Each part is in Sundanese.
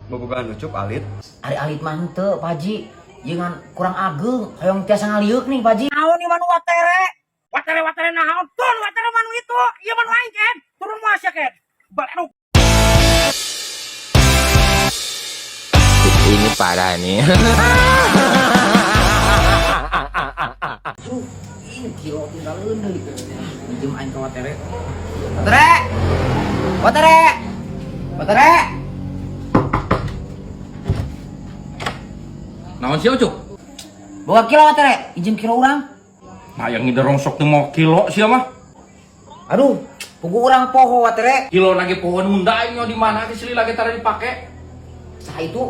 Bobogohan Ucup alit. Ari alit mah henteu, Pak Haji. Ieu ngan kurang ageng, hoyong tiasa ngaliuk nih, Pak Haji. Naon ieu mah nu watere? Watere watere naon? Tun watere mah nu itu. Ieu mah nu aing ken. Turun moal sia ken. Baru Ini parah nih. Aduh, ini kilo tinggalin deui. Minjem aing ka watere. Watere! Watere! Watere! Naon sih Ucup? Boga kilo watere, injem kilo urang. Nah yang ngide rongsok teu mau kilo sia mah. Aduh, pugu urang poho watere. Kilo lagi pohon munda aing di mana ge silih lagi tara dipake. Saha itu?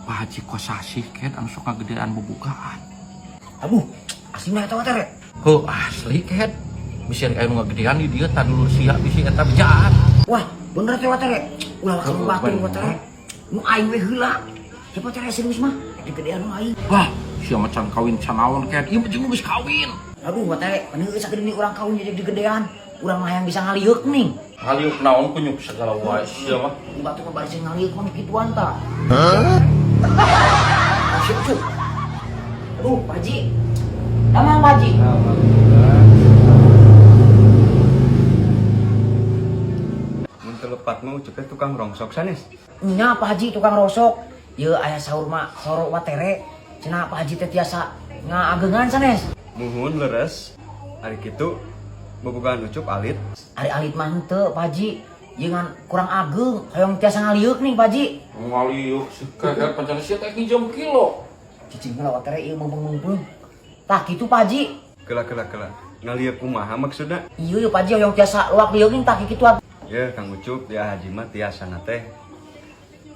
Pak Haji Kosasih ken anu sok ngagedean bubukaan. Aduh, asli eta watere. Heuh asli ken. Bisi aya nu ngagedean di dieu tah dulur sia bisi eta bejaan. Wah, bener teh watere. Ulah waktu Heuh, batur bener. watere. Nu aing we heula. Siapa tere serius mah? Digedean nu aing. Wah, sia mah can kawin can naon ken. Ieu mah jeung geus kawin. Aduh, watere, pan heueuh sakedeung urang kawin jadi digedean. Urang mah hayang bisa ngaliuk nih. Ngaliuk naon kunyuk segala wae sia mah. Ku batur mah barisin ngaliuk mah kituan tah. Hah? Asyik cuk. Aduh, Pak Haji. Damang Pak Haji. Mun teu lepat mah Ucup teh tukang rongsok sanes. Nya Pak Haji tukang rosok. Ieu aya saur mah soro watere. Cenah Pak Haji teh tiasa ngaageungan sanes. Muhun leres. Ari kitu bobogohan Ucup alit. Ari alit mah henteu Pak Haji. Ieu ngan kurang ageng, hoyong tiasa ngaliuk nih Pak Haji. Ngaliuk si keker pancen sia teh nginjem kilo. Cicing heula watere ieu meungpeung-meungpeung. Tah kitu Pak Haji. Kela kela kela. Ngalieu kumaha maksudna? Ieu Pak Haji hoyong tiasa luak lieukeun tah kikituan. Ya Kang Ucup dia haji mah tiasana teh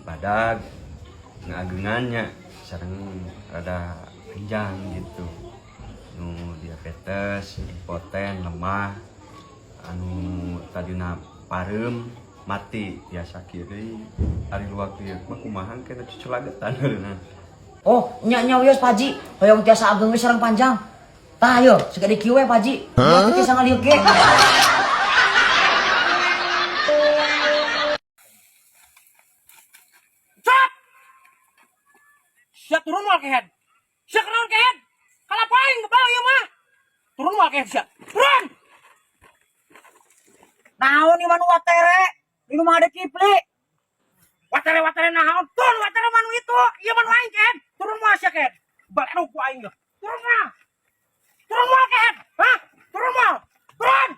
badag ngaageungannya sareng rada panjang gitu. Nu diabetes, impoten, lemah, anu tadina pareum mati tiasa kiri ari luak lieu mah kumaha kena cuculagetan heureunna. Oh, nya nya wios Pak Haji, hoyong tiasa ageng we sareng panjang. Tah yo, sagede kieu we Pak Haji. Huh? Tiasa ngaliuk ge. Cop! Sia turun moal kehed. Sia kenaon kehed? Kalapa aing bebal ieu mah. Turun moal kehed sia. Turun! Naon ieu mah nu watere? Di rumah ada Kipli. Watere watere naon? Tun watere mah nu itu. Ieu mah nu aing kehed. Turun moal sia kehed. Baru ku aing ge. Turun moal. Turun moal kehed. Hah? Turun moal. Turun.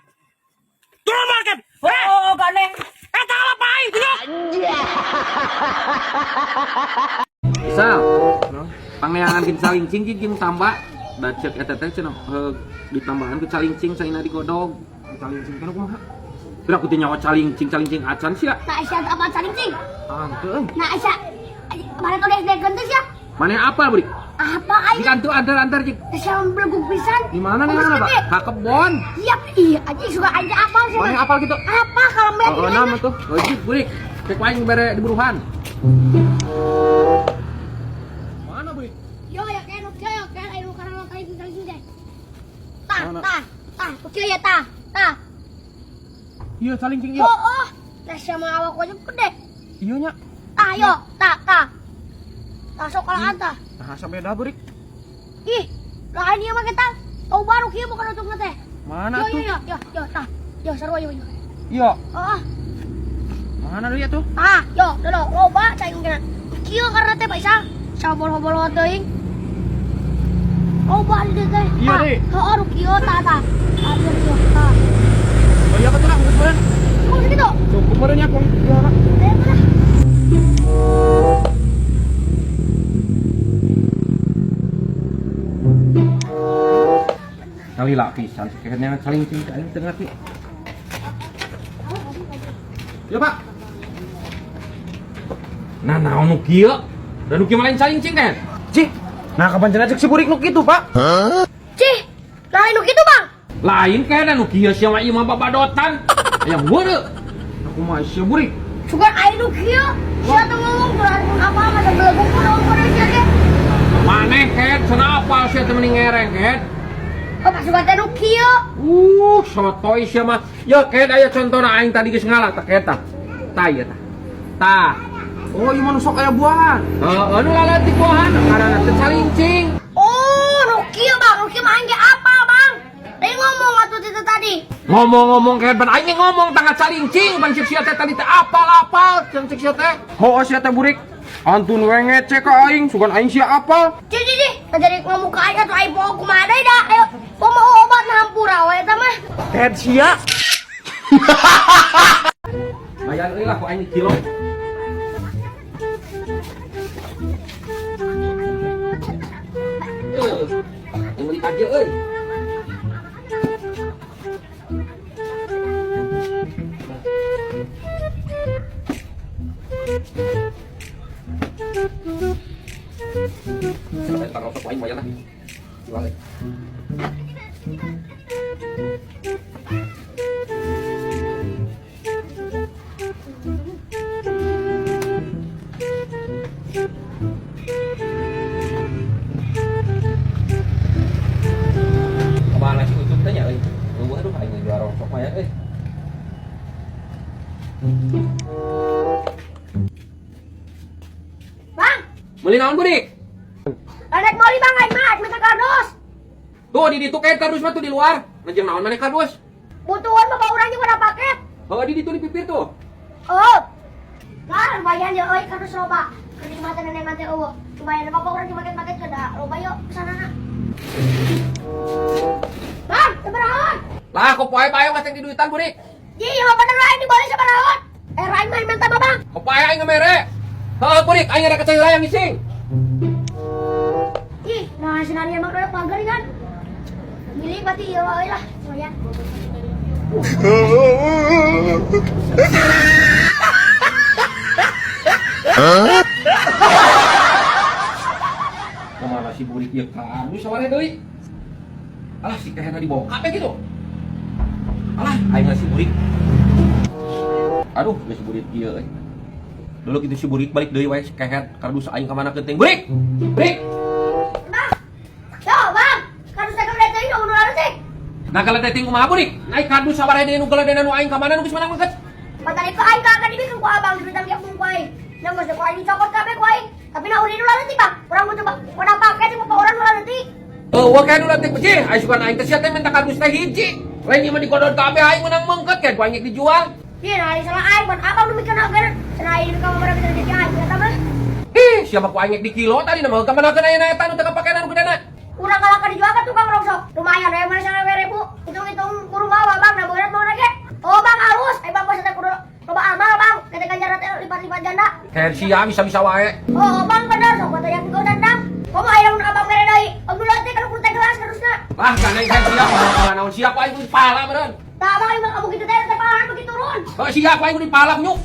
Turun moal kehed. Heh. Oh, gandeng. Eta kalapa aing tunjuk. Misal, pangneangan ke calincing jeung tambah da ceuk eta teh cenah ditambahan ke calincing saina digodog. Calincing teh kumaha? Pira ku teh nyawa calincing calincing acan sia. Nah, Aisyah apa calincing? Henteu euy. Nah, Aisyah mana tuh SD teh sia? Maneh apa, Bri? Apa aing? Jika tuh antar-antar jik. Teh sia belegug pisan. Di mana nih mana, Pak? Ka kebon. Iya, iya, anjing suka aing teh apal sih. Maneh apal gitu? Apa kalau melihat Oh, nama tuh. Oh, jik, Bri. Cek aing bere di buruhan. Mana, Bri? Yo ya kayak nu kieu ya kayak aing karena calincing calincing teh. Tah, Mana? tah, tah, kieu ya tah, tah. Iya, calincing ieu. Oh, oh. Teh sia mah awak aja gede. Iya nya. Tah, yo, tah, tah. Tah sok kalaan tah. Nah, asa beda, Bri. Ih, lain ieu mah kita. Tau baru kieu bukan untuk teh. Mana Yo, tuh? yo, yo, yo, yo, tah. Yo, sarua yo, yo. Iya. Oh, oh. Mana dia tuh? Ah, yo, dodo, loba cai kena. Kieu karena teh Pak Isang, sabol-bol teuing. Loba di teh. Iya, Tah. Di. Heeh, nu kieu tah tah. Tah kieu kieu tah. Oh iya ketulah, geus meureun. Kok segitu? Cukup meureun nya kong. Iya, Pak. Ayo lah. Kali lah pisan kayaknya calincing teh aing teu ngerti. Ya, Pak. Nah, naon nu kieu? Da nu kieu mah lain calincing kan? Cih, nah kapan cenah cek si burik nu kitu, Pak? Cih, lain nu kitu, Bang. Lain kayaknya nu kieu sia mah ieu mah babadotan. Aya weureu. Aku mah sia burik. Sugan aing nu kieu. Sia teh ngomong kurang apa masa belegug ku naon kudu sia ge. Maneh ket cenah apal sia teh mending ngereng ket. Oh, Pak Sugan teh nu kieu. Sotoy sia mah. Ya ket aya contona aing tadi geus ngalah tah ket tah. Tah ieu tah. Tah. Oh, ieu mah nu sok aya buahan. Heeh, nu laleutik buahan ngaranna teh calincing. Oh, nu kieu Bang, nu kieu mah aing ge apal Bang. Tadi ngomong atuh itu tadi. Ngomong-ngomong kayak ban aing ngomong tangga calincing ban cek sia teh tadi teh apal-apal cek sia teh. Heuh sia teh burik. Antun we ngece ka aing, sugan aing sia apal. Cih, cih, cih. Tadi jadi ngomong ke aing atuh aing poho kumaha deui da. Ayo, poho mau obat na hampura we eta mah. Head sia. Bayan euy lah ku aing kilo. Yang beli aja euy. Sampai taruh sok aing bayar lah. Jual euy. Kemana sih Ucup teh nya euy? Eueuh aduh aing jual rosok mah ya euy. Bang, Meuli naon burik? rek meuli Bang aing mah, aing minta kardus. Tuh di ditu kayak kardus mah tuh di luar. Ngejeng naon maneh kardus? Butuhan mah urang jeung ada paket. Heuh di ditu di pipir tuh. Oh. Kan lumayan ya euy kardus loba. Keur di mata nenek mate eueuh. Lumayan apa urang jeung paket-paket ke da loba yuk kesanana. Bang, sabaraha? Lah kok poe bae ngasih di duitan burik. Ji, mah bener aing dibeli sabaraha? Eh, aing mah minta mah Bang. Kok poe aing ngemere. Heuh burik aing ada kecil layang ngising. Ih, nah senari emang udah pagar kan? Milih berarti iya wae lah, lumayan. Kemana si burik ieu kardus saware deui? Alah si kehena dibawa kabeh gitu. Alah aing si burik. Aduh, geus burik ieu euy. Dulu kitu si burik balik deui wae si kehet kardus aing ka mana keuting. Burik. Burik. Bang. Yo, Bang. Kardus teh udah teuing nu leutik. Nah kalau teh kumaha burik? Naik kardus saware deui nu geledena nu aing ka mana nu geus menang mangket. Patali ku aing kagak dibikeun ku abang duitan ge ku aing. Nya geus ku aing dicokot kabeh ku aing. Tapi nah ulin nu leutik, Bang. Urang butuh Bang. Udah paket jeung urang nu leutik. Eueuh kayak nu leutik beuh, aing sugan aing teh sia teh minta kardus teh hiji. Lain ieu mah digodon kabeh aing menang mengket kayak ku aing dijual. Ih, nah salah aing ban abang nu mikir agar cenah aing ka barang rezeki aing eta mah. Ih, siapa ku aing di kilo tadi nama ka mana aya eta nu teu kapakenan nu gedena. Urang kalah ka dijual ka tukang rongsok. Lumayan aya mana 9.000. Hitung-hitung kudu mawa Bang, nah berat mau ge. Oh, Bang halus. Eh Bang bos teh kudu loba amal, Bang. Kita ganjaran teh lipat-lipat ganda. Kayak sia bisa-bisa wae. Oh, Bang bener sok katanya ku dandang. Komo aya mun abang mere deui. Om leutik kan kudu teh gelas terusna. Lah gandeng kayak sia pala naon sia ku aing kudu dipala meureun. Tah abang emang kamu gitu teh teh pahala begitu turun. Heuh sia ku aing kudu dipala nyuk.